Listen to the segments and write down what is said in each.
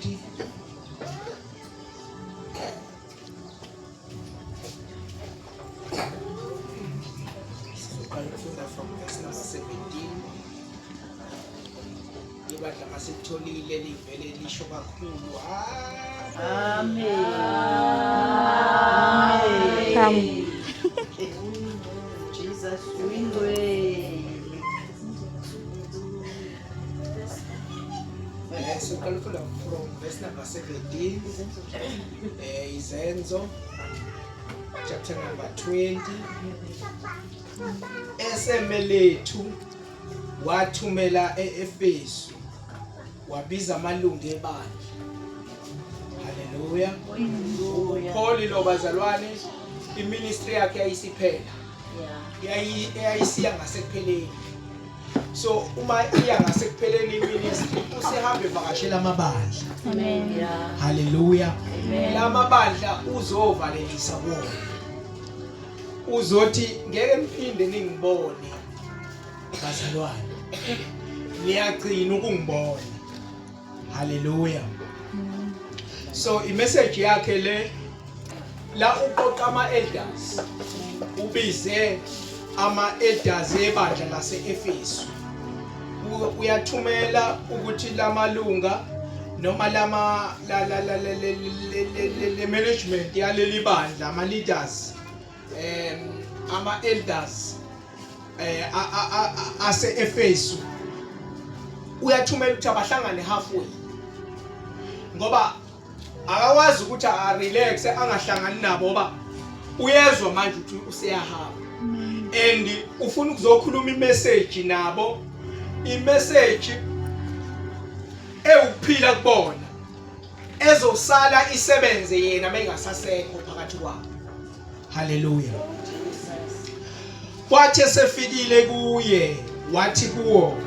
20. Sizoqala ukufunda from verse number 17. Ibandla masilitholile livele lisho kakhulu. Amen. Amen. Jesus uyingcwele. Siqala ukufunda from verse number 17. Izenzo chapter number 20. Esemelethu wathumela e-Efesu wabiza amalungu ebandla. Haleluya. Paul lo bazalwane iministry yakhe yayisiphela. Yayisiya ngasekupheleni. So uma iya ngasekupheleni iministry usehambe evakashela amabandla. Amen. Haleluya. La mabandla uzovalelisa kuwona. Uzothi ngeke niphinde ningibone. Bazalwane. Niyagcina ukungibona. Haleluya. So imessage yakhe le la uqoqa ama elders ubize ama elders ebandla lase-Efesu uyathumela ukuthi lamalunga noma lama la la la le management yaleli bandla ama leaders ama elders ase Efesu uyathumela ukuthi abahlangane halfway ngoba akakwazi ukuthi a relax angahlangani nabo ngoba uyezwa manje ukuthi useyahamba and ufuna ukuzokhuluma imessage nabo, imessage ewukuphila kubona ezosala isebenze yena mengasasekho phakathi kwabo. Haleluya. Kwathi esefikile kuye wathi kuwo,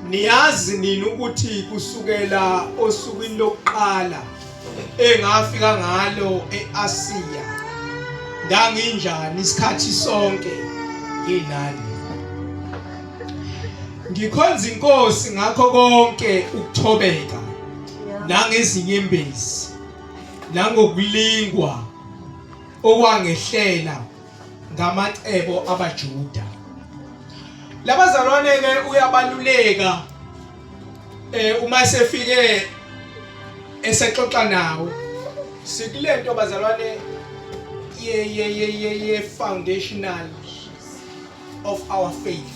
niyazi nini ukuthi kusukela osukwini lokuqala engafika ngalo eAsiya nganginjani isikhathi sonke nginani, ngikhonza inkosi ngakho konke ukuthobeka nangezinyembezi nangokulingwa okwangehlela ngamacebo abaJuda. Labazalwane ke uyabaluleka uma sefike esexoxa nawo, sikulento bazalwane ye ye ye ye ye foundational of our faith.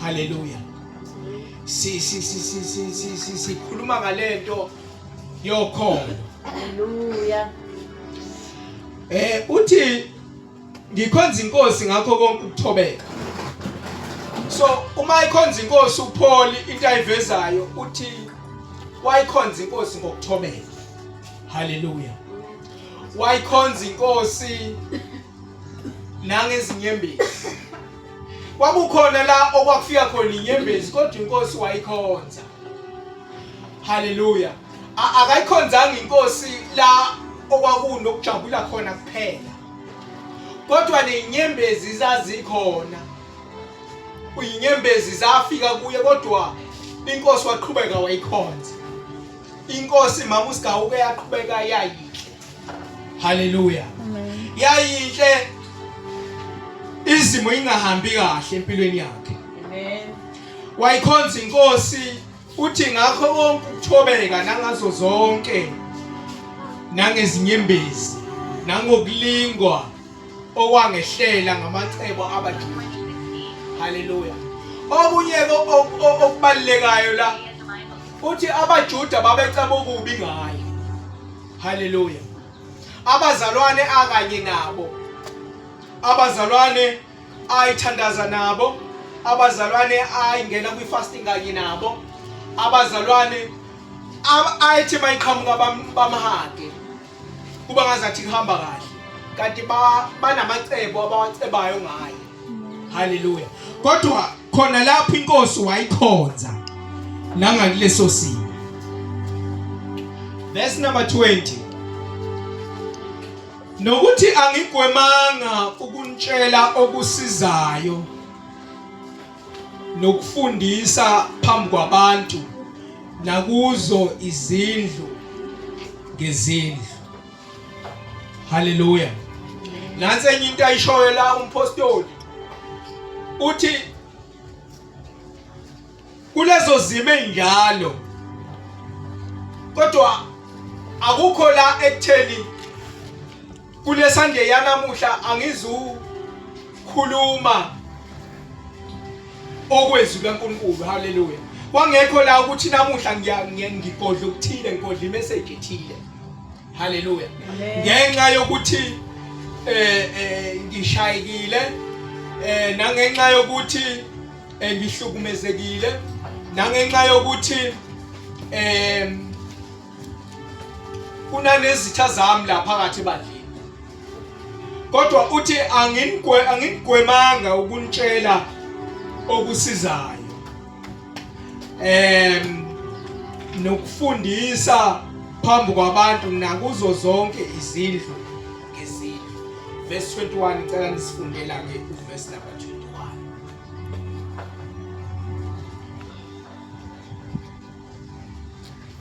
Hallelujah. Si si si si si si si sikhuluma ngalento yokholo. Hallelujah. Uthi ngikhonza inkosi ngakho konke ukuthobeka. So uma ikhonza inkosi uPaul into ayivezayo uthi wayikhonza inkosi ngokuthobeka. Hallelujah. Wayikhonza inkosi nangezinyembezi. Kwakukhona la okwakufika khona inyembezi kodwa inkosi wayikhonza. Haleluya. Akayikhonzanga inkosi la okwakunokujabula khona kuphela. Kodwa nezinyembezi zazikhona. Uyinyembezi zafika kuye kodwa inkosi waqhubeka wayikhonza. Inkosi mama uSigawuke yaqhubeka yayinhle. Haleluya. Amen. Yayinhle izimo ingahambi kahle empilweni yakhe. Amen. Wayikhonza inkosi uthi ngakho konke ukuthobeka nangazo zonke nangezinyembezi nangokulingwa okwangehlela ngamacebo abaJuda. Haleluya. Okunye okubalulekayo la uthi abaJuda babeceba okubi ngaye. Haleluya. Abazalwane akanye nabo, abazalwane ayithandaza nabo, abazalwane ayingena kwi-fasting kanye nabo, abazalwane ayithi mayiqhamuka bamhage kuba ngazathi kuhamba kahle, kanti banamacebo abawacebayo ngaye. Haleluya. Kodwa khona lapho inkosi wayikhonza nangakuleso simo. Verse number 20. Nokuthi angigwemanga ukuntshela okusizayo nokufundisa phambi kwabantu Nakuzo izindlu ngezindlu. Haleluya. Nansi enye into ayishoyo la umpostoli. Uthi kulezo zimo enjalo kodwa akukho la ekutheni kule Sunday yanamuhla angizukhuluma okwezwi kaNkulunkulu. Haleluya. Kwangekho la ukuthi namuhla ngigodla ukuthile, ngigodla imessage ethile. Haleluya. Ngenxa yokuthi eh eh ngishayekile eh nangenxa yokuthi eh, ngihlukumezekile nangenxa yokuthi eh kunanezitha zami la phakathi ebandleni kodwa uthi anginigwe anginigwemanga ukunitshela okusizayo em nokufundisa phambi kwabantu nakuzo zonke izindlu ngezindlu. Verse 21, ngicela nisifundela ke uverse number 21.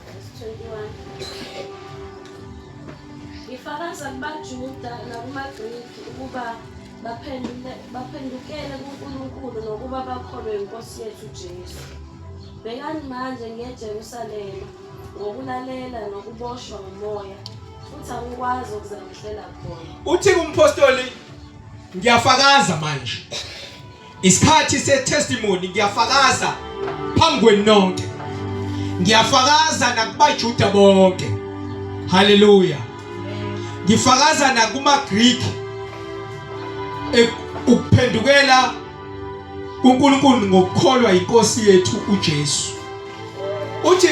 Verse 21. Ngifakaza kubaJuda nakumaGriki ukuba baphendukele kuNkulunkulu nokuba bakholwe iNkosi yethu Jesu. Bhekani manje ngiye eJerusalema ngokulalela nokuboshwa ngumoya futhi angikwazi okuzangihlela khona. Uthi kumpostoli ngiyafakaza manje. Isikhathi se-testimony ngiyafakaza phambi kwenu nonke. Ngiyafakaza nakubaJuda bonke. Haleluya. Ngifakaza nakumaGreek ukuphendukela kuNkulunkulu ngokukholwa inkosi yethu uJesu. Uthi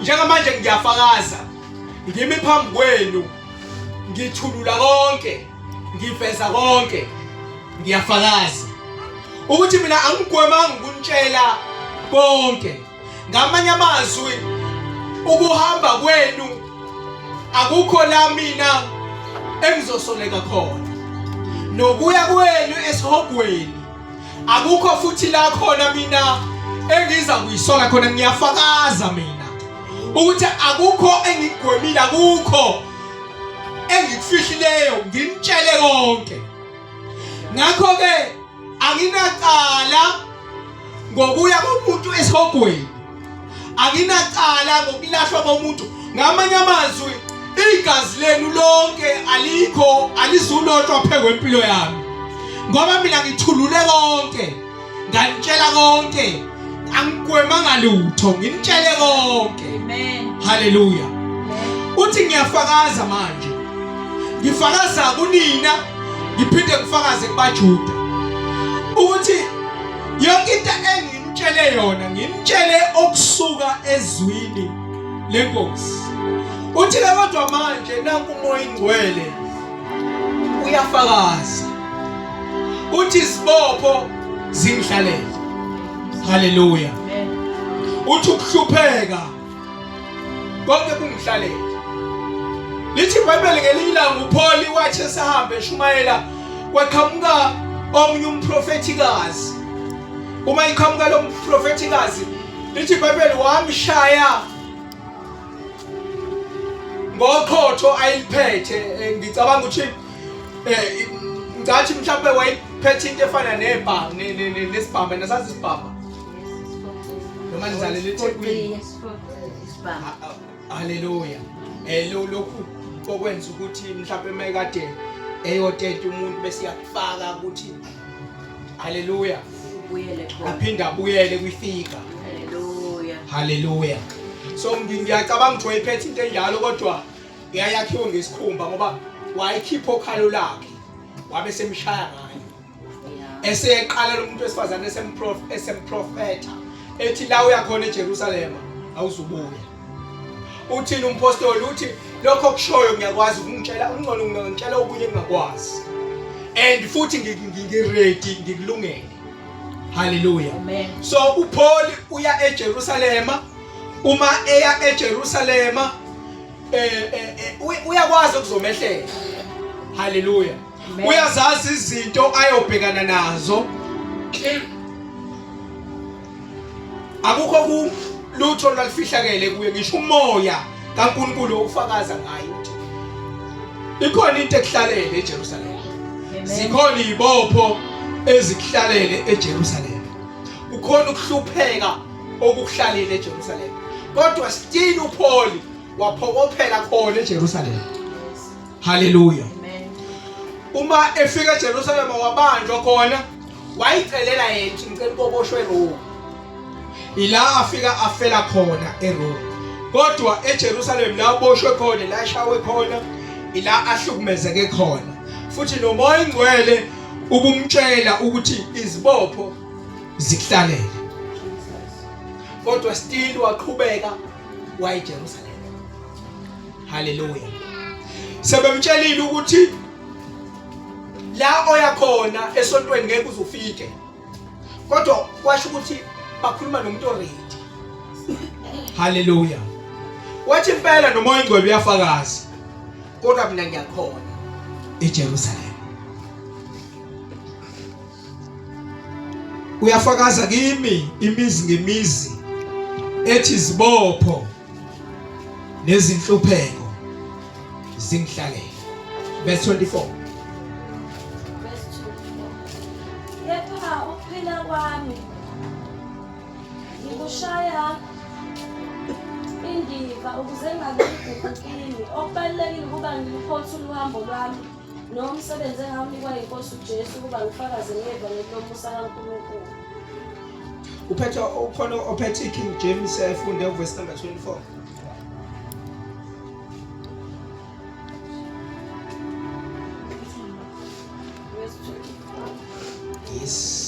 njengamanje ngiyafakaza ngimi phambi kwenu ngithulula konke ngiveza konke ngiyafakaza ukuthi mina angigwemanga ukunitshela konke. Ngamanye amazwi ukuhamba kwenu akukho la mina engizosoleka khona, nokuya kwenu esihogweni akukho futhi la khona mina engiza kuyisola khona. Ngiyafakaza mina ukuthi akukho engigwemile, akukho engikufihlileyo, nginitshele konke. Ngakho ke anginacala ngokuya komuntu esihogweni, anginacala ngokulahlwa komuntu. Ngamanye amazwi igazi lenu lonke alikho, alizulotshwa phezu kwempilo yami, ngoba mina ngithulule konke, nganitshela konke, angigwemanga lutho, nginitshele konke. Amen. Haleluya. Uthi ngiyafakaza manje, ngifakaza kunina, ngiphinde ngifakaze kubaJuda ukuthi yonke into enginitshele yona nginitshele okusuka ezwini lenkosi. Uthi ke kodwa manje nanku uMoya ingcwele uyafakaza, uthi izibopho zingihlalele. Haleluya. Uthi ukuhlupheka konke kungihlalele. Lithi iBhayibheli ngelinye ilanga uPaul wathi esahamba eshumayela kwaqhamuka omunye umprofethikazi. Uma iqhamuka lo mprofethikazi, lithi iBhayibheli wamshaya ngoqhotho ayiliphethe. Ngicabanga ukuthi ngicathi mhlawumbe wayiphethe into efana nebhamu nesibhamu, nasazi isibhamu noma nizalele eThekwini. Haleluya. Lokhu kokwenza ukuthi mhlawumbe mayekade eyoteta umuntu bese yakufaka ukuthi haleluya ubuyele khona, aphinde abuyele kwifika. Haleluya. Haleluya. So ngiyacabanga ukuthi wayiphethe into enjalo, kodwa yayakhiwe ngesikhumba ngoba wayikhipha okhalo lakhe wabe semshaya ngayo. Eseqala lo muntu wesifazane esemprofetha ethi la uyakhona eJerusalema awuzubuya. Uthini umpostoli? Uthi lokho okushoyo ngiyakwazi ukungitshela, ungcono ngingitshela okunye engingakwazi, and futhi ngiready, ngikulungele. Haleluya. So uPaul uya eJerusalema. Uma eya eJerusalema uyakwazi okuzomehlela. Haleluya. Uyazazi izinto ayobhekana nazo. Akukho ku lutho lwalifihlakele kuye ngisho umoya kaNkulunkulu ufakaza ngaye ukuthi ikhona into ekuhlalele eJerusalema. Zikhona izibopho ezikuhlalele eJerusalema. Kukhona ukuhlupheka okukuhlalele eJerusalema. Kodwa still uPaul waphokophela khona eJerusalema. Haleluya. Uma efika eJerusalema wabanjwa khona wayicelela yena ukuthi ngicela ukoboshwe eRome. Ila afika afela khona eRome. Kodwa eJerusalem la aboshwe khona la ashawe khona ila ahlukumezeke khona. Futhi noMoya ingcwele ubumtshela ukuthi izibopho zikuhlalele. Kodwa still waqhubeka wayeJerusalem. Haleluya. Sebemtshelile ukuthi la oya khona esontweni ngeke uze ufike. Kodwa kwasho ukuthi bakhuluma nomuntu oready. Haleluya. Wathi impela nomoya ingcwele uyafakaza. Kodwa mina ngiyakhona eJerusalem. Uyafakaza kimi imizi ngemizi ethi izibopho nezinhlupheko zingihlalele. Verse 24. Verse 24. Kepha ukuphila kwami ngikushaya indiva ukuze ngingabi igugu kimi. Okubalulekile ukuba ngiluphothule uhambo lwami nomsebenzi engawunikwa yinkosi uJesu ukuba ngifakaze ngevangeli lomusa kaNkulunkulu. Uphethe ukhona ophethe iKing James efunde uverse number 24. Verse 24. Yes.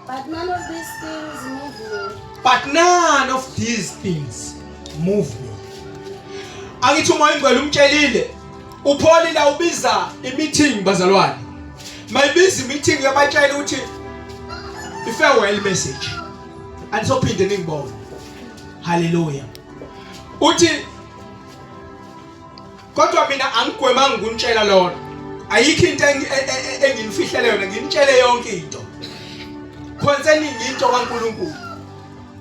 But none of these things move me. But none of these things move me. Angithi uMoya ingcwele umtshelile uPaul la ubiza imeeting bazalwane. Mayibiza imeeting yabatshela ukuthi i-farewell message. Anisophinde ningibone. Hallelujah. Uthi Kodwa mina angigwemanga ukunitshela lona. Ayikho into enginifihlele yona, nginitshele yonke into. Concerning into kaNkuluNkulu.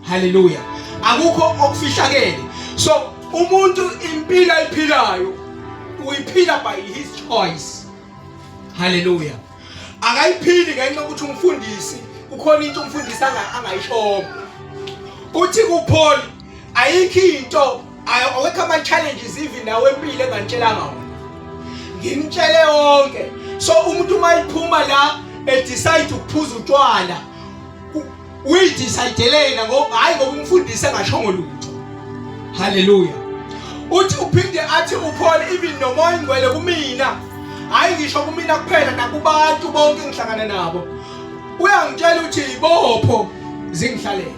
Hallelujah. Akukho okufihlakele. So umuntu impilo ayiphilayo uyiphila by his choice. Hallelujah. Akayiphili ngenxa yokuthi umfundisi kukhona into umfundisi angayishongo. Uthi kuPaul ayikho into awekho ama challenges even nawe empilo engantshela ngawo. Ngimtshele wonke. So umuntu uma iphuma la e decide ukuphuza utshwala uyidecidelena ngo hayi ngoba umfundisi engashongo lutho. Hallelujah. Uthi uphinde athi uPaul even nomoya ingcwele kumina. Hayi ngisho kumina kuphela nakubantu bonke engihlangana nabo. Uyangitshela ukuthi ibopho zingihlalele.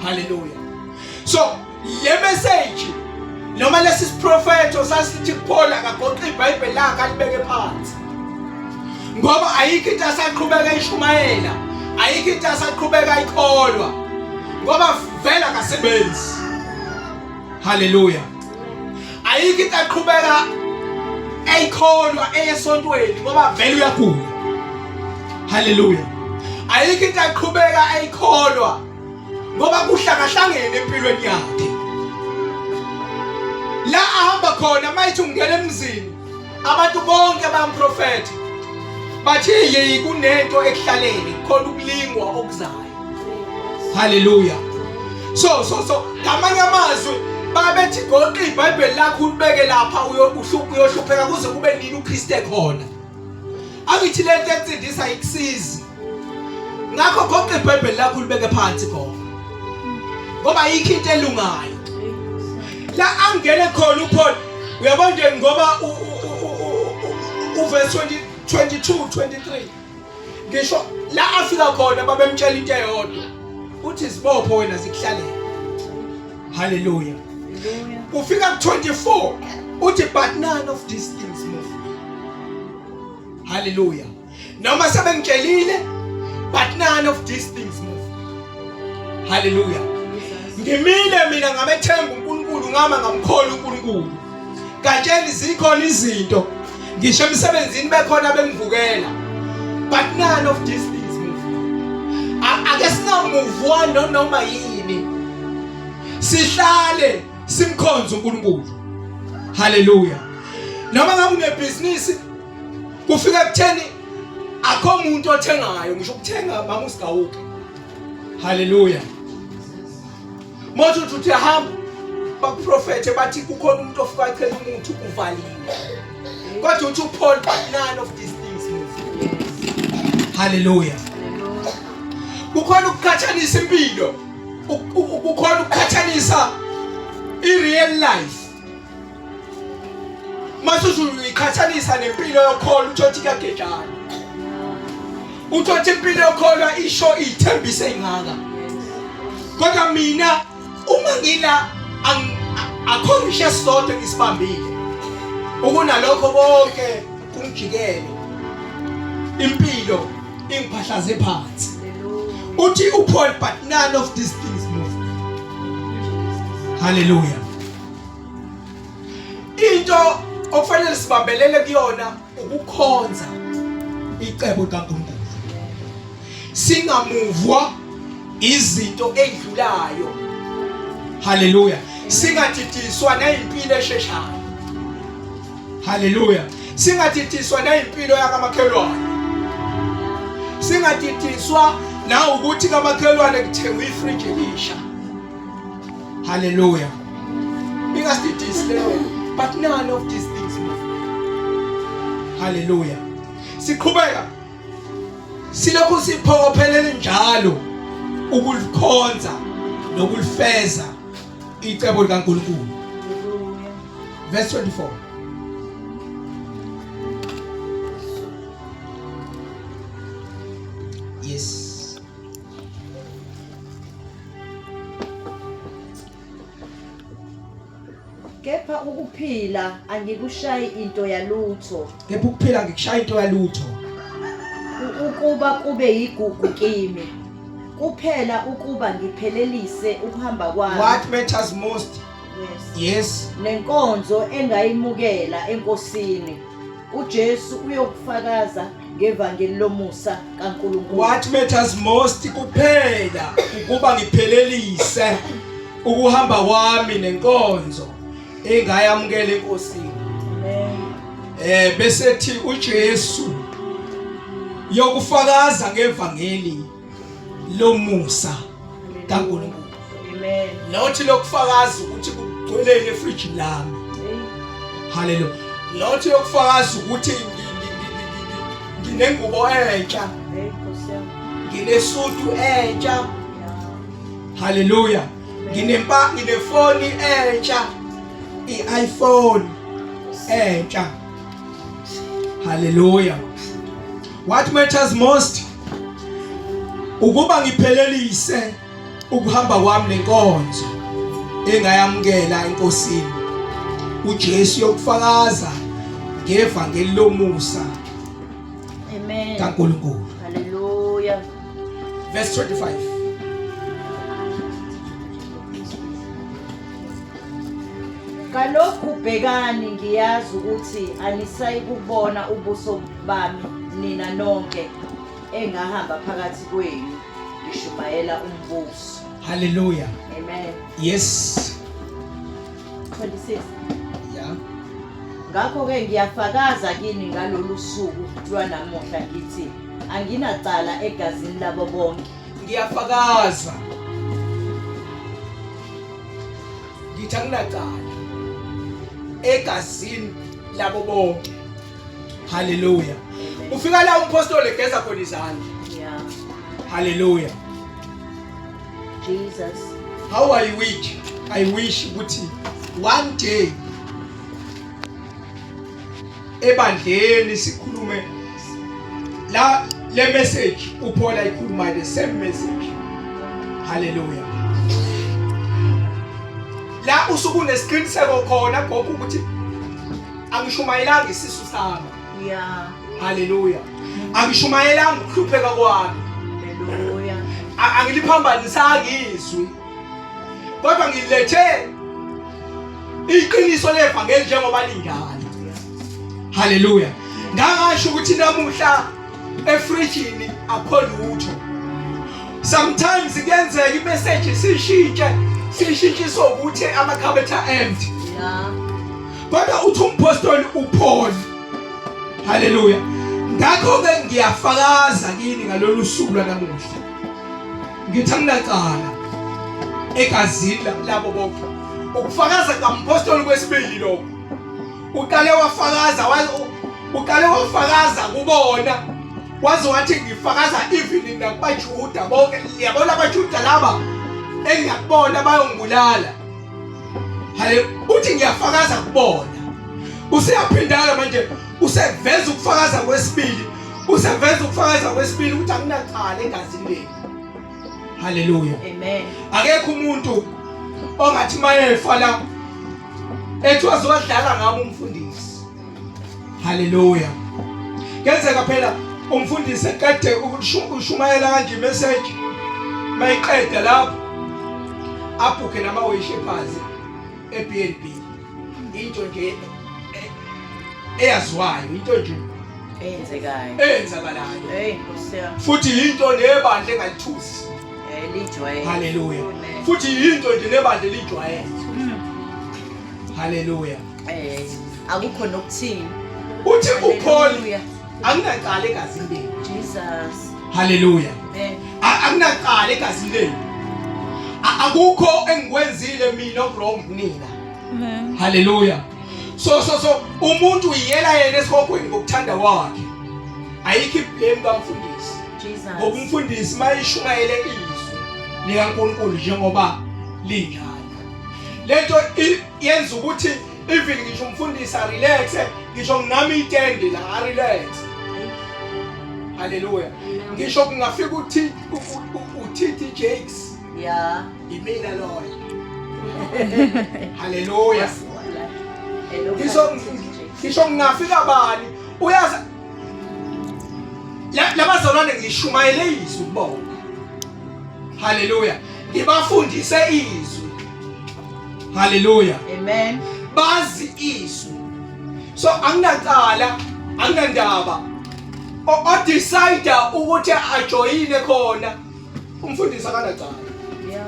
Hallelujah. So le message noma lesi siprofetho sasithi kuPaul akagoqe iBhayibheli lakhe alibeke phansi. Ngoba ayikho into asaqhubeka ishumayela, ayikho into asaqhubeka ikholwa. Ngoba vele akasebenzi. Hallelujah. Ayikho into aqhubeka eyikholwa eyesontweni ngoba vele uyagula. Hallelujah. Ayikho into aqhubeka eyikholwa ngoba kuhlangahlangene empilweni yakhe. La ahamba khona mayithi ungena emzini abantu bonke bamprofetha bathi yeyi kunento ekuhlaleni khona ukulingwa okuzayo. Hallelujah. So so so ngamanye amazwi babethi goqa iBhayibheli lakho ulibeke lapha uyohlupheka kuze kube nini uKristu ekhona. Angithi lento ekunsindisa ikusizi. Ngakho goqa iBhayibheli lakho ulibeke phansi gogo. Ngoba ayikho into elungayo. La angene khona uPaul uyabona nje ngoba uverse 20 22 23 ngisho la afika khona babemtshela into eyodwa uthi izibopho wena zikuhlalele haleluya ufika ku-24 uthi but none of these things move haleluya noma sebengitshelile but none of these things move haleluya ngimile mina ngamethemba uNkulunkulu ngama ngamkhola uNkulunkulu Gatsheni zikhona izinto ngisho emsebenzini bekhona bengivukela but none of these things move. Ake singamuvwa noma yini, sihlale simkhonze uNkulunkulu. Haleluya. Noma ngabe unebhizinisi, kufika ekutheni akho umuntu othengayo, ngisho ukuthenga mama usigawuke. Haleluya. Manje uthi uyahamba bakuprofethe bathi kukhona umuntu ofika echela umuthi uvaliwe, kodwa uthi uPaul, but none of these things move. Haleluya. Kukhona ukuqhathanisa impilo, kukhona ukuqhathanisa i-real life. Mase usuyiqhathanisa nempilo yokholo, uthothi kuyagejana, uthothi impilo yokholwa isho ithembise ingaka, kodwa mina uma ngila akho ngisho esisodwa ngisibambile. Ukunalokho konke kungijikele, impilo ingiphahlaze phansi. Uthi uPaul, but none of these things move. Hallelujah. Into okufanele sibambelele kuyona ukukhonza icebo likaNkulunkulu, singamuvwa izinto ezidlulayo. Haleluya. Singadidiswa nezimpilo esheshayo. Haleluya. Singadidiswa nezimpilo yakamakhelwane, singadidiswa na ukuthi kamakhelwane kuthengwa ifridge elisha. Haleluya. Ingasididisi leyo, but none of these things move. Haleluya. Siqhubeka silokhu siphokophelele njalo ukulikhonza nokulifeza icebo likaNkulunkulu. Verse 24. Yes. Kepha ukuphila angikushayi into yalutho. Kepha ukuphila angikushayi into yalutho. Ukuba kube yigugu kimi. Kuphela ukuba ngiphelelise ukuhamba kwami. What matters most? Yes. Yes. Nenkonzo engayimukela eNkosini. uJesu uyokufakaza ngevangeli lomusa kaNkulunkulu. What matters most kuphela ukuba ngiphelelise ukuhamba kwami nenkonzo engayamukela eNkosini. Amen. Bese thi uJesu yokufakaza ngevangeli lomusa kaNkulunkulu. Amen. Nothi lokufakaza ukuthi kugcweleni efrijini lami. Hallelujah. Nothi lokufakaza ukuthi nginengubo entsha. Nginesudu entsha. Hallelujah. Nginempa nginefoni entsha. I-iPhone entsha. Hallelujah. What matters most ukuba ngiphelelise ukuhamba kwami nenkonzo engayamukela eNkosini uJesu yokufakaza ngevangeli lomusa. Amen. kaNkulunkulu. Hallelujah. Verse 25. Kalokhu bhekani, ngiyazi ukuthi anisayikubona ubuso bami nina nonke engahamba phakathi kwenu ngishumayela umbuso. Hallelujah. Amen. Yes. 26. Yeah. Ngakho-ke ngiyafakaza kini ngalolu suku lwanamuhla ngithi anginacala egazini labo bonke. Ngiyafakaza. Ngithi anginacala egazini labo bonke. Hallelujah. Ufika la umpostoli egeza khona izandla. Yeah. Hallelujah. Jesus. How I wish ukuthi one day ebandleni sikhulume la le message uPaul ayikhuluma, the same message. Hallelujah. La usukunesiqiniseko khona, gogo, ukuthi angishumayelanga isisu sami. Hallelujah. Angishumayelanga ukuhlupheka kwami. Hallelujah. Angiliphambanisanga izwi, kodwa ngilethe iqiniso levangeli njengoba linjalo. Haleluya. Ngangasho ukuthi namuhla efrijini akho lutho. Sometimes kuyenzeka imessage sishintshe, sishintshiswe ukuthi amakhabethe empty. Yeah. Kodwa uthi umpostoli uPaul, haleluya, ngakho ke ngiyafakaza kini ngalolu suku lwanamuhla, ngithi anginacala egazini labo bonke. Ukufakaza kampostoli kwesibili lokho. Uqale wafakaza, uqale wafakaza kubona, waze wathi ngifakaza even nakubaJuda bonke. Yabona abaJuda laba engiyakubona bayongibulala. Hale, uthi ngiyafakaza kubona. Useyaphindana manje, useveza ukufakaza kwesibili, useveza ukufakaza kwesibili ukuthi anginacala egazini lenu. Haleluya, amen. Akekho umuntu ongathi mayefa la ethi wazodlala ngami umfundisi. Haleluya. Kenzeka phela umfundisi eqede ukushumayela kanje message, mayiqeda lapho abhukhe nama worshipers eBNB. Into nje eyaziwayo, into nje eyenzekayo, eyenzakalayo. Hey Nkosi yami. Futhi into nebandla engalithusi. Elijwayele. Haleluya. Futhi into nje nebandla elijwayele. Haleluya. Akukho nokuthini. Uthi uPaul anginacala egazini lenu. Jesus. Haleluya. Amen. Anginacala egazini lenu. Akukho engikwenzile mina okwrong kunina. Amen. Haleluya. So umuntu uyiyela yena esihogweni ngokuthanda kwakhe. Ayikho iblame kamfundisi. Jesus. Ngoba umfundisi mayishumayele izwi likaNkulunkulu njengoba linjalo. Lento yenza ukuthi even ngisho umfundisi arelax, ngisho nginami itende la arelax. Haleluya. Ngisho kungafika uthi uTT Jakes. Yeah. Imina loyo. Haleluya. Ngisho kungafika bani, uyazi labazalwane ngishumayele izwi kubona. Haleluya. Ngibafundise izwi. Haleluya. Amen. Bazi izwi. So anginacala, anginandaba. O decide ukuthi ajoyine khona umfundisi akanacala. Yeah.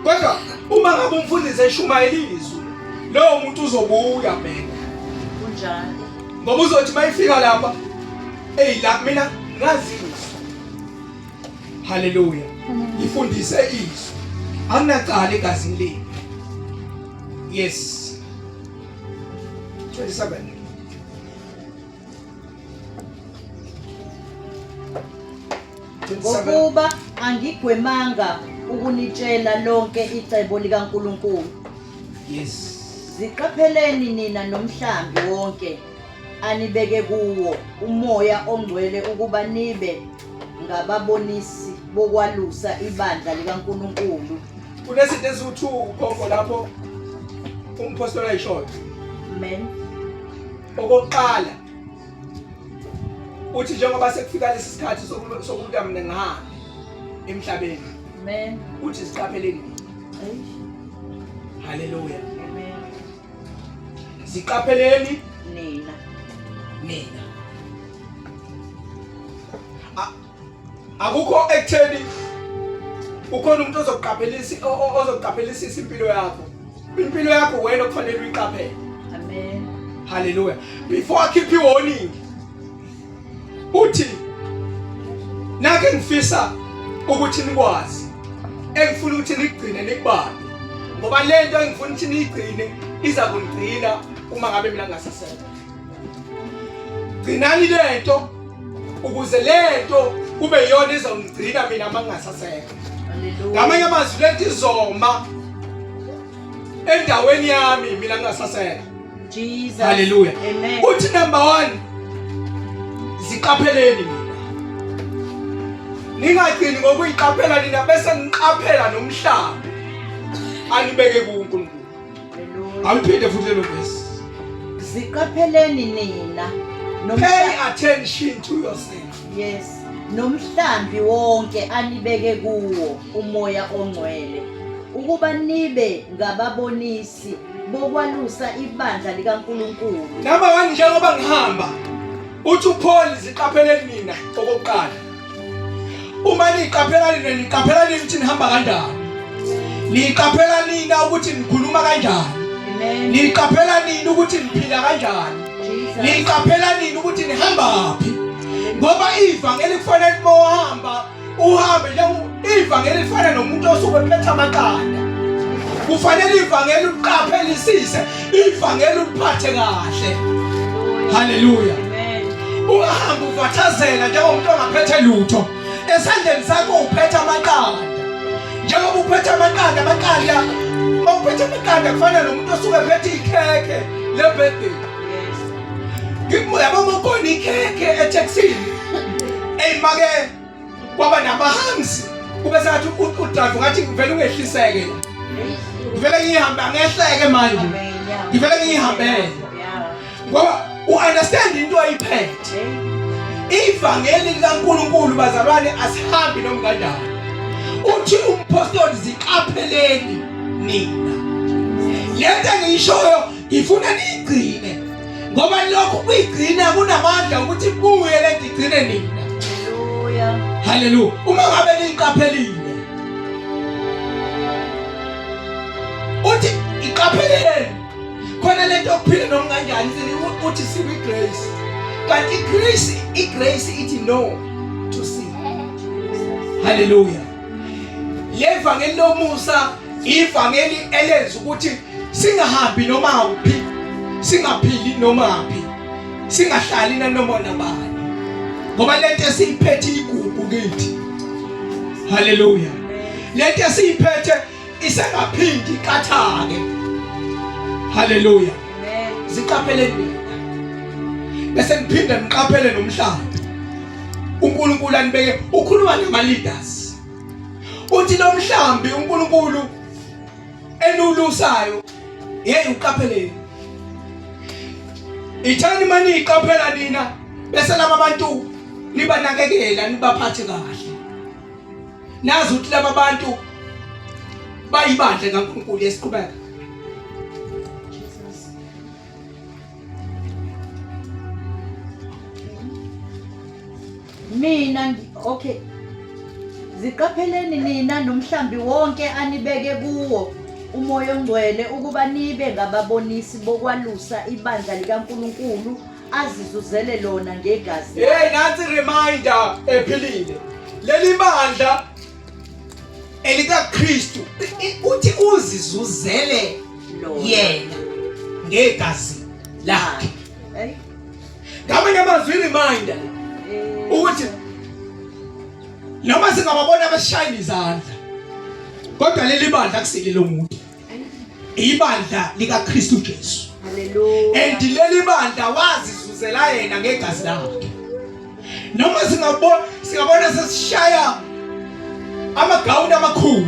Kodwa uma ngabe umfundisi eshumayela izwi, lowo muntu uzobuya back. Kunjalo. Ngoba uzothi mayifika lapha, hey la mina ngazi izwi. Haleluya. Ngifundise izwi. Anginacala egazini lenu. Yes. 27. Ngokuba angigwemanga ukunitshela lonke icebo likaNkulunkulu. Yes. Ziqapheleni nina nomhlambi wonke anibeke kuwo umoya ongcwele ukuba nibe ngababonisi bokwalusa ibandla likaNkulunkulu. Kunezinto eziwu-2 ugogo lapho umpostoli ayishoyo. Amen. Okokuqala uthi njengoba sekufika lesi sikhathi sokuthi mina ngihambe emhlabeni. Amen. Uthi ziqapheleni nina. Haleluya. Amen. Ziqapheleni nina. Nina. Akukho ekutheni ukhona umuntu ozokuqaphelisa ozokuqaphelisisa impilo yakho. Impilo yakho wena okufanele uyiqaphele. Amen. Hallelujah. Before I keep you warning, uthi nake ngifisa ukuthi nikwazi engifuna ukuthi nikugcine nikubambe, ngoba lento engifuna ukuthi niyigcine iza kunigcina uma ngabe mina ngingasasekho. Gcinani lento ukuze lento kube iyona izongigcina mina uma ngingasasekho. Ngamanye amazwi lento izoma endaweni yami mina ngingasasekho. Jesus. Hallelujah. Amen. Uthi number 1, ziqapheleni nina. Ningagcini ngokuyiqaphela nina bese niqaphela nomhlambi anibeke kuNkulunkulu. Hallelujah. Awuphinde futhi lelo verse. Ziqapheleni nina Pay attention to yourself. Yes. Nomhlambi wonke anibeke kuwo umoya ongcwele ukuba nibe ngababonisi bokwalusa ibandla likaNkulunkulu. Number 1, njengoba ngihamba uthi uPaul ziqapheleni nina okokuqala. Uma niqaphela nina, niqaphela nini ukuthi nihamba kanjani? Niqaphela nina ukuthi nikhuluma kanjani? Niqaphela nini ukuthi niphila kanjani? Niqaphela nini ukuthi nihamba phi? Ngoba ivangeli kufanele uma uhamba uhambe njengo ivangeli lifana nomuntu osuke ephethe amaqanda. Kufanele ivangeli uliqaphelisise, ivangeli uliphathe kahle. Haleluya. Ungahambi uvathazela njengomuntu ongaphethe lutho. Esandleni sakho uphethe amaqanda. Njengoba uphethe amaqanda, amaqanda, uma uphethe amaqanda kufana nomuntu osuke ephethe ikhekhe le-birthday. Yabo uma kukhona ikhekhe ethekisini, eyi make kwaba namahamsi kube sengathi udrive ngathi ngivele ungehliseke la. Ngivele ngihambe angehleke manje. Ngivele ngihambele. Ngoba u-understand into ayiphethe. Ivangeli likaNkulunkulu bazalwane asihambi noma kanjani. Uthi umphostoli ziqapheleni nina. Lento engiyishoyo ngifuna niyigcine ngoba lokhu kuyigcina kunamandla ukuthi kuye lento igcine nina. Haleluya. Haleluya. Uma ngabe niyiqaphelile. Uthi iqapheleni khona lento yokuphila noma kanjani uthi sikwi grace kanti igrace igrace ithi no to sin. Haleluya. Levangeli lomusa ivangeli elenza ukuthi singahambi noma kuphi, singaphili noma phi, singahlali nanoma nabani, ngoba lento esiyiphethe igugu kithi. Haleluya. Lento esiyiphethe isengaphindi iqathake. Haleluya. Ziqaphele nina bese niphinde niqaphele nomhlambi uNkulunkulu anibeke. Ukhuluma nama leaders, uthi lo mhlambi uNkulunkulu enulusayo, hey, uqapheleni, ithani mani iqaphela nina, bese laba bantu nibanakekela, nibaphathe kahle, nazi ukuthi laba bantu bayibandla kaNkulunkulu. Yesiqhubeka. Mina okay. Ziqapheleni nina nomhlambi wonke anibeke kuwo uMoya oNgcwele ukuba nibe ngababonisi bokwalusa ibandla likaNkulunkulu azizuzele lona ngegazi. Hey, nansi reminder ephilile. Leli bandla elikaKristu uthi uzizuzele yena ngegazi lakhe. Hey. Ngamanye amazwi reminder ukuthi noma singababona besishayela izandla, kodwa leli bandla akusile lomuntu, ibandla likaKristu Jesu. Haleluya. And leli bandla wazizuzela yena ngegazi lakhe. Noma singabona singabona sesishaya amagawuni amakhulu,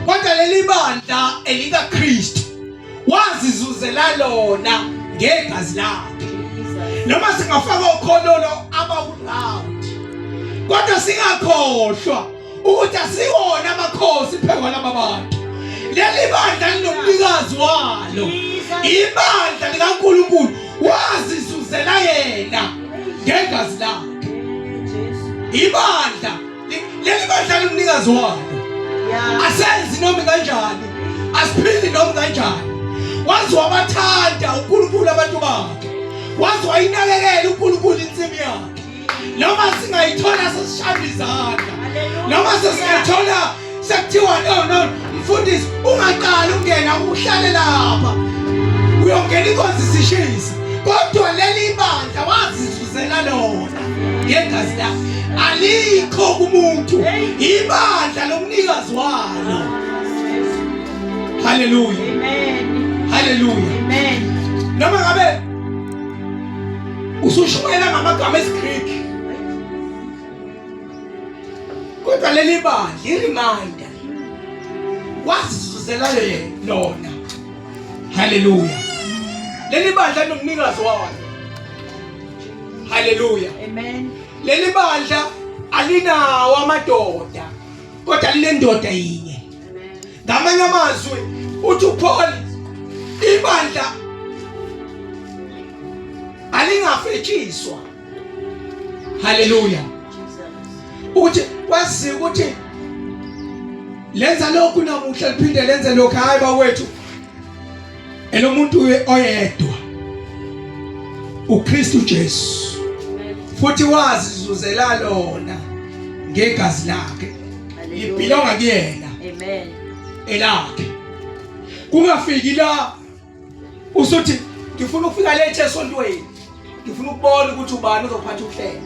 kodwa leli bandla elikaKristu wazizuzela lona ngegazi lakhe. Noma singafaka okhololo abawu-round, kodwa singakhohlwa ukuthi asiwona amakhosi phekwa laba bantu. Leli bandla linomnikazi walo, ibandla likaNkulunkulu, wazizuzela yena ngegazi lakhe. Ibandla leli bandla linomnikazi walo, asenzi noma kanjani, asiphili noma kanjani. Waze wabathanda uNkulunkulu abantu bakhe, waze wayinakekela uNkulunkulu insimi yakhe. Noma singayithola sesishaya izandla, noma sesingayithola sekuthiwa no no mfundisi ungaqali ungena uhlale lapha, uyongena inkonzo isishisa, kodwa leli bandla wazizuzela lona ngegazi lakhe, alikho kumuntu, ibandla lomnikazi walo. Haleluya. Amen. Haleluya. Amen. Noma ngabe usushumayela ngamagama esiGreek, kodwa leli bandla i-reminder wazizuzela lona. Haleluya. Leli bandla linomnikazi walo. Haleluya. Amen. Leli bandla alinawo amadoda, kodwa linendoda yinye. Ngamanye amazwi uthi uPaul, ibandla alingafetshiswa. Haleluya. Ukuthi kwazi ukuthi lenza lokhu namuhla liphinde lenze lokhu hayi bakwethu. Elomuntu oyedwa. uKristu Jesu. Futhi wazizuzela lona ngegazi lakhe. Libhilonga kuyena. Amen. Elakhe. Kungafiki la usuthi ngifuna ukufika late esontweni ngifuna ukubona ukuthi ubani ozophatha uhlelo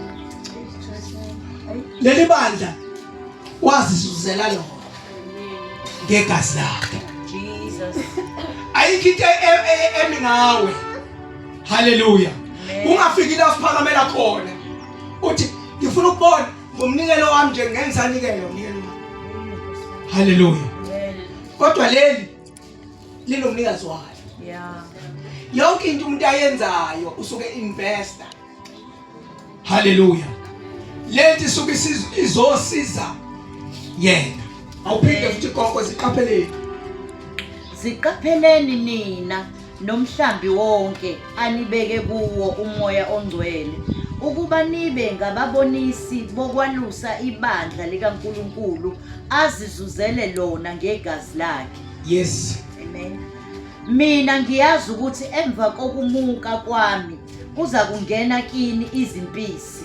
leli bandla wazizuzela lona ngegazi lakhe Jesus. Ayikho into emi ngawe. Haleluya. Ungafiki la usiphakamela khona. Uthi ngifuna ukubona ngomnikelo wami nje ngenza nikelo nikelo. Haleluya. Kodwa leli linomnikazi walo. Yeah. Yonke into umuntu ayenzayo usuke investor. Haleluya. Lento isuke izosiza yena. Awuphinde futhi gogo ziqapheleni. Ziqapheleni nina nomhlambi wonke anibeke kuwo umoya ongcwele ukuba nibe ngababonisi bokwalusa ibandla likaNkulunkulu azizuzele lona ngegazi lakhe. Yes. Amen. Mina ngiyazi ukuthi emva kokumuka kwami kuza kungena kini izimpisi.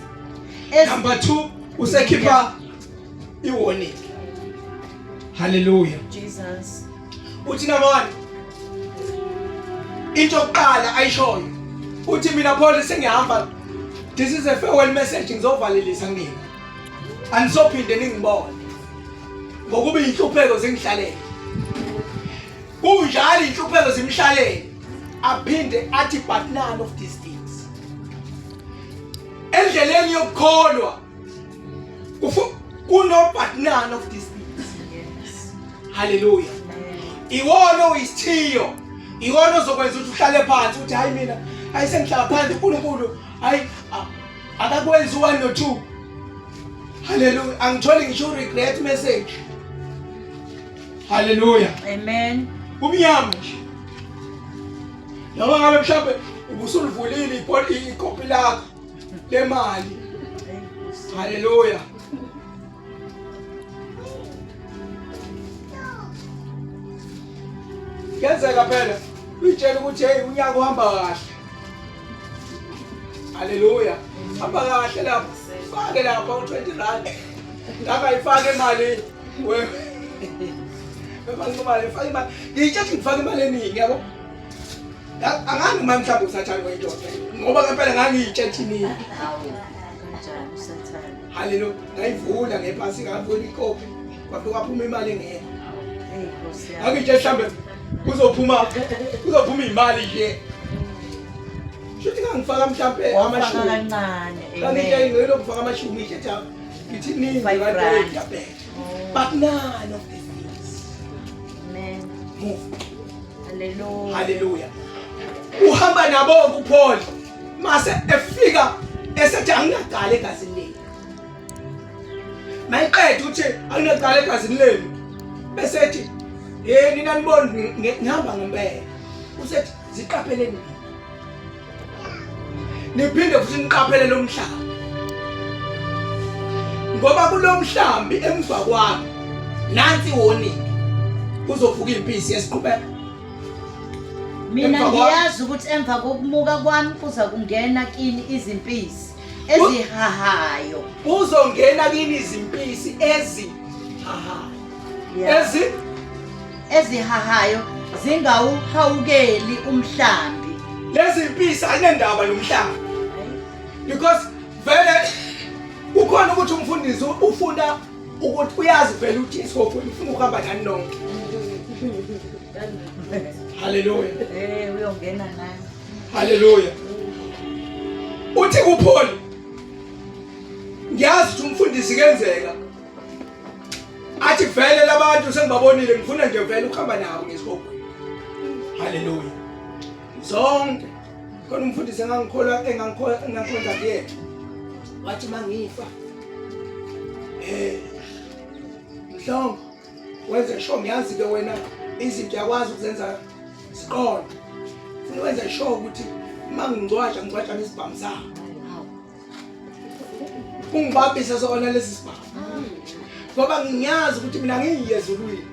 Number 2 usekhipha i-warning. Hallelujah. Jesus. Uthi number 1 into yokuqala ayishoyo uthi mina Paul sengihamba this is a farewell message ngizovalelisa kunina anisophinde ningibone ngokuba inhlupheko zingihlalele kunjalo inhlupheko zimhlalele aphinde athi but none of these things endleleni yokukholwa kuno but none of these things yes haleluya iwona oyisithiyo iwona ozokwenza ukuthi uhlale phansi uthi hayi mina hayi sengihlala phansi uNkulunkulu hayi akakwenzi 1 no 2 haleluya angitholi ngisho regret message Haleluya. Amen. Kumnyama nje. Noma ngabe mhlawumbe ubusulivulile ikopi lakho lemali. Haleluya. Kuyenzeka phela uyitshela ukuthi hey unyaka uhamba kahle. Haleluya. Hamba kahle lapho. Fake lapha u20 rand. Ngakayifaka imali. We. Befaka imali, faka imali. Ngiyitshela ukuthi ngifaka imali eningi yabo. Angangi uma mhlawumbe usathane wayindoda. Ngoba ngempela ngangiyitshela iningi. Hawu, kanjani usathane? Haleluya. Ngayivula ngepasi ngavula ikopi. Kwafika kwaphuma imali engekho. Hey, Nkosi yami. Angitshela mhlambe kuzophuma kuzophuma imali nje. Shuthi ngangifaka mhlambe Wafaka amashumi. kancane. Ngangitshela Amen. ngeke lokufaka amashumi nje ngithi ningi Five kanti rand. ngiyabheka. But none of these things. Amen. Move. Hallelujah. Hallelujah. Uhamba nabo kuPaul. Mase efika esethi anginagcala egazini lenu. Mayiqeda uthi anginagcala egazini lenu. Bese ethi hey nina nibona ngihamba ngempela. Usethi ziqapheleni. Niphinde futhi niqaphele lo mhlaba. Ngoba kulomhlambi emva kwami nansi warning. Kuzovuka impisi yesiqhubeka. Mina Emva kwami- ngiyazi ukuthi emva kokumuka kwami kuza kungena kini izimpisi ezihahayo. Kuzongena kini izimpisi ezihahayo. Yeah. Ezi Ezihahayo zingawuhawukeli umhlambi. Lezi mpisi ayinendaba nomhlaba. Because vele kukhona ukuthi umfundisi ufuna ukuthi uyazi vele ukuthi isihogweni ufuna ukuhamba nani nonke. Hallelujah. Eh uyongena nani? Hallelujah. Uthi kuPaul ngiyazi ukuthi umfundisi kenzeka athi vele labantu sengibabonile ngifuna nje vele ukuhamba nabo ngesihogweni. Hallelujah. Zonke khona umfundisi engangikholwa engangikholwa engangikhonza kuyena wathi mangifa eh mhlongo wenze sure ngiyazi ke wena izinto yakwazi ukuzenza siqonde funa wenze sure ukuthi uma ngingcwatsha ngingcwatsha nesibhamu sami. Ungibambise sona lesi sibhamu. Ngoba ngiyazi ukuthi mina ngiyiye ezulwini.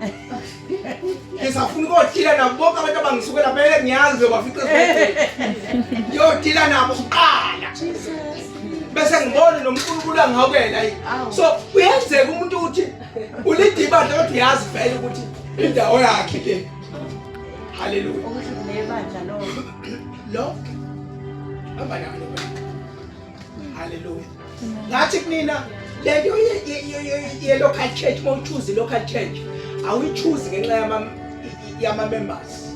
Ngisafuna ukudila nabo bonke abantu abangisukela vele ngiyazi ngiyobafica esibhedlela. Ngiyodila nabo kuqala. Bese ngibone noMkulunkulu angihawukela yini. So kuyenzeka umuntu uthi ulida ibandla kodwa uyazi vele ukuthi indawo yakhe le. Haleluya. Okusho ukuthi nebandla lonke. Lonke. Hamba nalo. Haleluya. Ngathi kunina lento ye local church uma uchoose local church awuyichoose ngenxa yama yama members.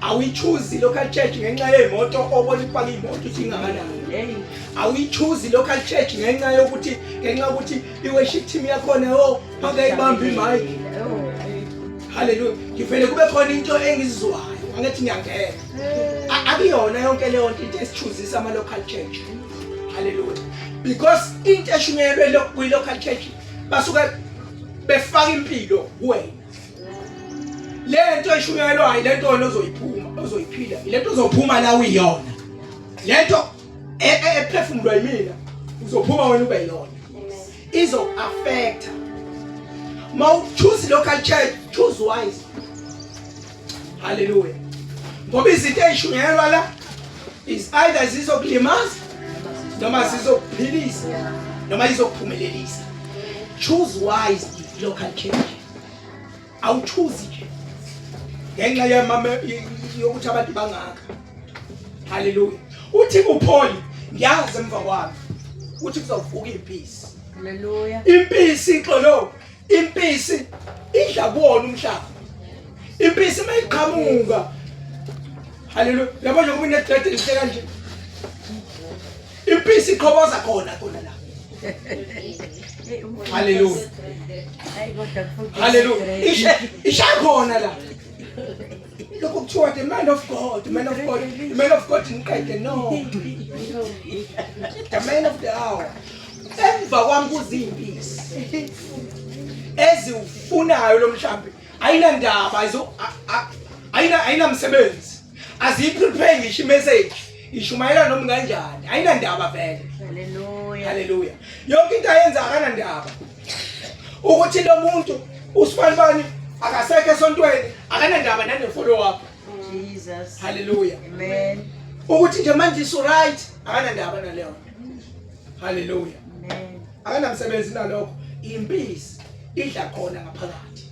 Awuyichoose local church ngenxa yemoto obona ipaka imoto ukuthi ingakanani. Awuyichoose local church ngenxa yokuthi ngenxa yokuthi i worship team yakhona yo bangayibamba imic. Haleluya. Ngivele kube khona into engizwayo angithi ngiyangena. Akuyona yonke leyo nto into esichuzisa ama local church. Haleluya. Because into eshunyelwe kwi local church basuke befaka impilo kuwena. Le nto eshunyelwayo le nto wena ozoyiphuma ozoyiphila le nto ozophuma la uyiyona. Le nto e, e, ephefumulwa yimina uzophuma wena ube yiyona. Izo affect. Ma choose local church choose wise. Haleluya. Ngoba izinto ezishunyayelwa la is either zizokulimaza noma zizokuphilisa noma izokuphumelelisa. Choose wisely local church. Awuchoose nje. Ngenxa yamame yokuthi abantu bangaka. Haleluya. Uthi uPaul ngiyazi emva kwami uthi kuzovuka impisi. Haleluya. Impisi xolo impisi idla kuwona umhlaba impisi uma iqhamuka haleluya yabo nje kuba inedrede elihle kanje impisi iqhoboza khona khona la haleluya haleluya isha khona la lokho kuthiwa the man of God the man of God the man of God ngiqede no the man of the hour emva kwami kuzimpisi eziwufunayo lo mhlambi ayinandaba ayina ayinamsebenzi aziyiprepare ngisho imessage ishumayela noma kanjani ayinandaba vele haleluya haleluya yonke into ayenza akanandaba ukuthi lo muntu usibanibani akasekho esontweni akanandaba nane follow up Jesus haleluya amen ukuthi nje manje isu right akanandaba naleyo Haleluya. Amen. Akanamsebenzi nalokho. Impisi idla khona ngaphakathi.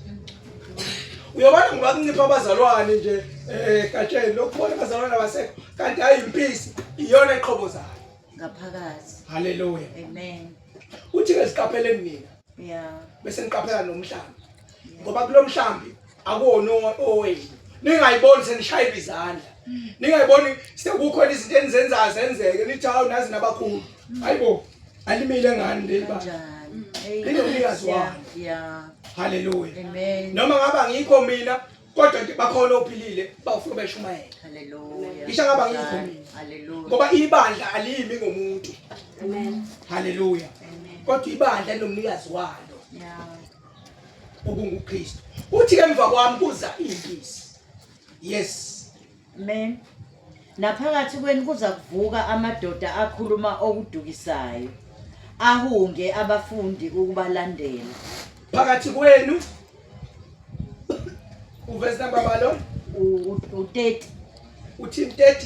Uyabona ngoba kuncipha abazalwane nje eh gatsheni lokubona abazalwane abasekho kanti hayi impisi iyona eqhobozayo. Ngaphakathi. Haleluya. Amen. Uthi ke siqapheleni nina. Yeah. Bese niqaphela nomhlambi. Ngoba kulomhlambi akuwona owenu. Ningayiboni senishayela izandla. Ningayiboni sekukhona izinto enizenzayo zenzeke nithi hawu nazi nabakhulu. Hayibo alimile ngani leli bandla. Kanjani? Linomnikazi walo. Yeah. Haleluya. Amen. Noma ngaba ngikho mina kodwa nje bakhona ophilile bafuna beshumayela. Hallelujah. Ngisho ngaba ngikho mina. Hallelujah. Ngoba ibandla alimi ngomuntu. Amen. Haleluya. Kodwa ibandla linomnikazi walo. Yeah. okunguKristu. Uthi ke emva kwami kuza impisi. Yes. Amen. Naphakathi kwenu kuza kuvuka amadoda akhuluma okudukisayo, ahunge abafundi ukubalandela. Phakathi kwenu uvesi number balo U-30. uthini 30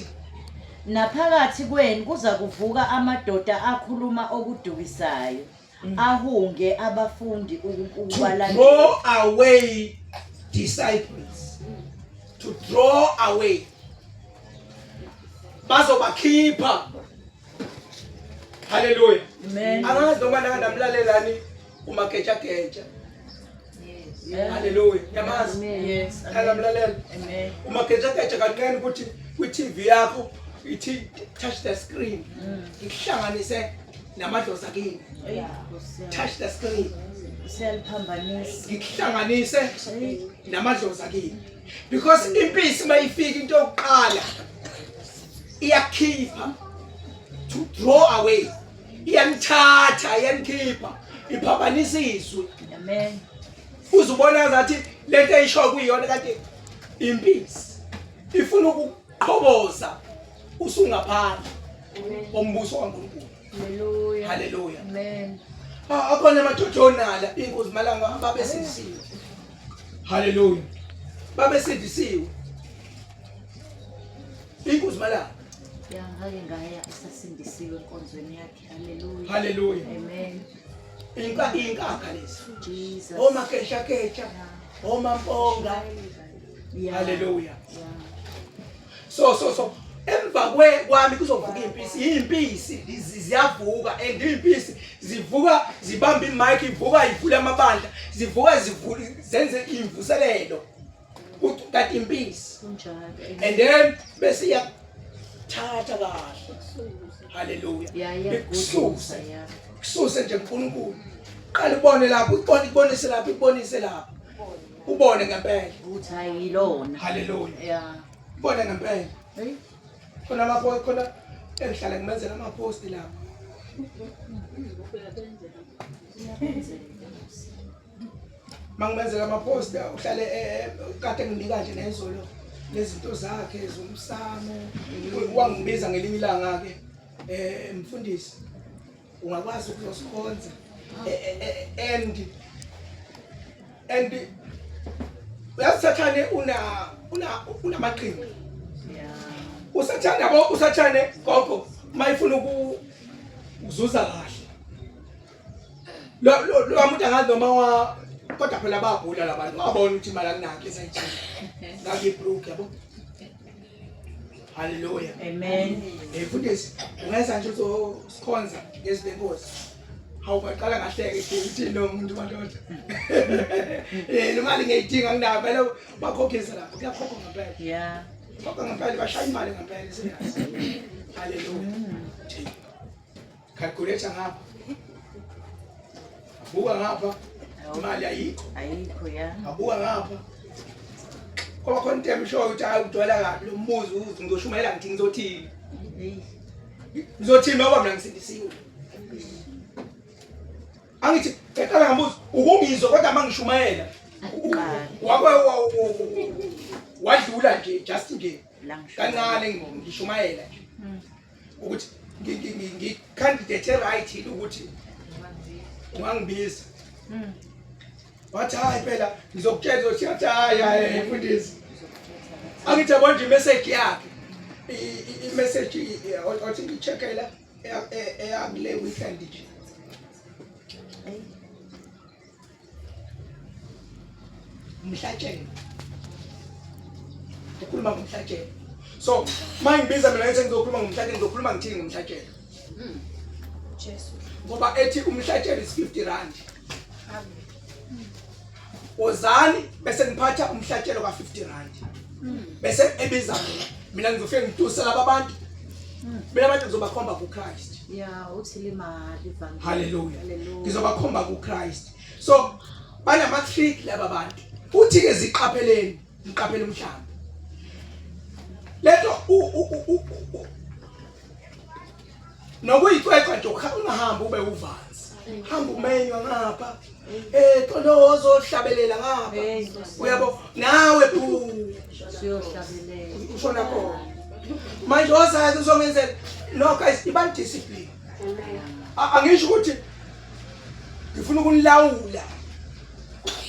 Naphakathi kwenu kuza kuvuka amadoda akhuluma okudukisayo, ahunge abafundi to ukubalandela. draw away disciples to draw away bazobakhipha haleluya Amen. angazi noma nangamlalelani umagejageja haleluya yamazi Yes. nangamlalela Amen. umagejageja kancane ukuthi kwi-tv yakho ithi touch the screen ikuhlanganise namadlozi akini touch the screen Siyaliphambanisa. ngikuhlanganise namadlozi akini because impisi mayifika into yokuqala iyakhipha to draw away iyanithatha iyanikhipha iphambanisa izwi Amen. uzubona ngathi lento eyisho kuyiyona kanti impisi ifuna ukuqhoboza usungaphandle kombuso kaNkulunkulu. Hallelujah. Haleluya. Amen. Ah, akhona amadoda onala inkozi malanga babesindisiwe. Haleluya. Babesindisiwe. Inkozi malanga. Ya ngake ngaya esasindisiwe enkonzweni yakhe. Hallelujah. Haleluya. Amen. Inka inkakha lezi. Jesus. Omakesha kecha. Omamponga. Yeah. Haleluya. Yeah. So emva kwe kwami kuzovuka impisi impisi ziyavuka and impisi zivuka zibamba imic ivuka ivula amabandla zivuka zivula zenze imvuselelo kanti impisi Kunjalo. and then bese iyathatha kahle haleluya Yeah, ikususe iyaguduza, yeah. kususe nje uNkulunkulu qala ubone lapho ubone ikubonise lapho ikubonise lapho ubone ngempela Ukuthi ayilona. haleluya Yeah. ubone ngempela Hey. khona amapho khona engihlala ngimenzela ama-post lapho mangimenzela ama-post uhlale kade nginika nje nezolo lezinto zakhe zomsamo wangibiza ngelinye ilanga-ke um mfundisi ungakwazi ukuzosikhonza and uyazi sathane una una unamaqhinga Yeah. usathane yabo usathane gogo mayifuna ukuzuza kahle lo lo lo muntu angazi noma wa kodwa phela bagula labantu wabona ukuthi imali akunakho esayithini ngakibrook yabo haleluya. Amen. Mfundisi ungenza nje uzosikhonza ngezwi lenkosi. Hawu ngaqala ngahleke ukuthi lo muntu madoda. Le mali ngiyidinga nginayo phela bakhokhisa lapho kuyakhokhwa ngempela. Yeah. Khokha ngempela bashaya imali ngempela serious. Haleluya. Calculator ngapha. Abuka ngapha. Imali ayikho. Ayikho ya. Abuka ngapha. Kwaba khona into emshoyo ukuthi hayi ugcwala kabi lo mbuzo uze ngizoshumayela ngithi ngizothini. Hey. Ngizothini ngoba mina ngisindisiwe. Angithi ngaqala ngambuza ukungizwa kodwa mangishumayela. Aqala. Wakwe wadlula nje just nje La ngishumayela. kancane ngishumayela nje. Ukuthi ngi candidate right ukuthi ungangibiza. Wathi hayi phela ngizokutshela ukuthi athi hayi hayi mfundisi. Angithi yabo nje imessage yakhe. I-message othi ngicheckela eyakule weekend nje. Umhlatshelo. Ukhuluma ngomhlatshelo. So mangibiza mina ngithi ngizokhuluma ngomhlatshelo ngizokhuluma ngithini ngomhlatshelo? Jesu. Ngoba ethi umhlatshelo is 50 rand. Wozani bese niphatha umhlatshelo ka 50 rand. Bese ebiza mina. Mina ngizofike ngituse laba bantu. Mina abantu ngizobakhomba kuChrist. Yeah, uthi limali ivangeli. Hallelujah. Hallelujah. Ngizobakhomba kuChrist. So banama trick laba bantu. Uthi ke ziqapheleni, niqaphele umhlaba. Lento nokuyicwecwa nje ungahambi ube uvanzi. Hamba umenywa ngapha. Xolo ozohlabelela ngapha. Hey. Uyabo nawe bu Siyohlabelela. ushona khona. Manje ozazi uzongenzela. No guys, iba discipline. Angisho ukuthi ngifuna ukunilawula.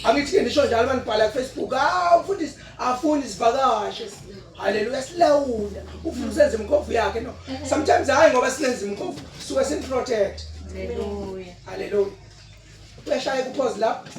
Angithi ke nisho njalo manibhala ku Facebook, ah mfundisi afuni sivakashe. Haleluya silawula. Ufuna usenze imkhovu yakhe no. Sometimes hayi ngoba silenza imkhovu suke sin protect. Hallelujah. Haleluya. Uyashaya ku pause lapha.